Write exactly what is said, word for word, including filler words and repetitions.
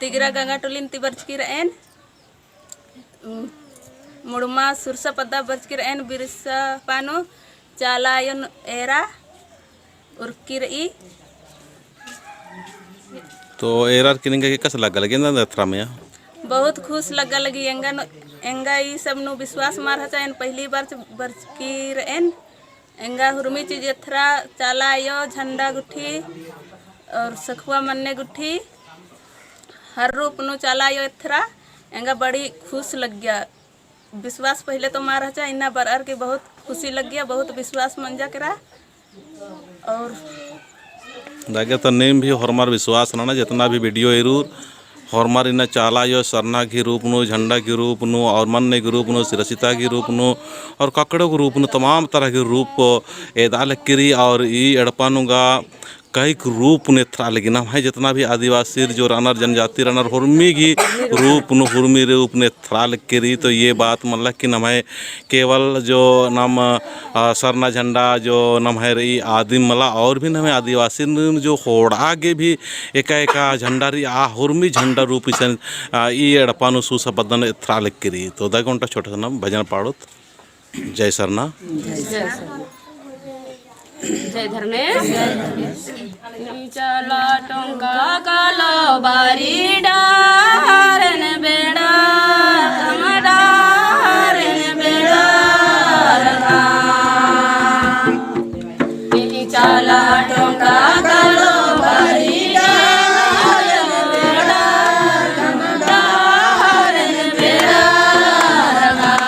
तिगरा गंगा टोलिन ती बरचकी र'एन। मुड़मा सुरसा पद्दा बरचकी र'एन। बिरसा पानु चाला आयोन एरा उरखकी र'ई। तो एरार किनिंगा के कस लग्गा लगी एन्दा एथरा मइय्याँ? बहुत खुश लग्गा लगी। एंगा नू, एंगा ई सब नू विश्वास मल रहचा। एन पहली बार बरचकी र'एन। एंगा हुरमी चीज एथरा, चाला आयो, झंडा गुट्ठी और सखुआ मन्ने गुट्ठी, हर रूप नू चाला आयो एथरा। एंगा बड़ी खुश लग्गिया। विश्वास पहले तो मल रहचा, इन्ना बर'अर की बहुत खुशी लग्गिया, बहुत विश्वास मंजा केरा। और दगे तो नीम भी होरमर विश्वास नना, जितना भी video एरूर, होरमर इन्ना चाला आयो सरना गही रूप नू, झंडा गही रूप नू, और मन्ने गही रूप नू, सिरसिता गही रूप नू, और ककड़ो गही रूप नू, तमाम तरह गही रूप एदा लगी र'ई। और ई एड़पा नू गा कई गही रूप नू एथरा लगी। नम्है जितना भी आदिवासी जो र'अनर, जनजाति र'अनर, हुरमी गही रूप नू, हुरमी रूप नू एथरा लगी र'ई। तो ये बात मला कि नम्है केवल जो नम, अ, सरना झंडा जो नम्है र'ई आदिम मला, और भी नम्है आदिवासी नू जो होड़ा गे भी एका एका झंडा र'ई, आ हुरमी झंडा रूप इसन, अ, ई एड़पा नू सुरसा पद्दा नू एथरा लगी र'ई। तो दगे ओन्टा छोटा सा नम भजन पाड़ोत। जय सरना। जय सरना। जय धर्मेस। चाला टोंका कालो बारी डहरेन बेड़ा, डहरेन बेड़ा रखा। चाला टोंका कालो बारी डहरेन बेड़ा, डहरेन बेड़ा रखा।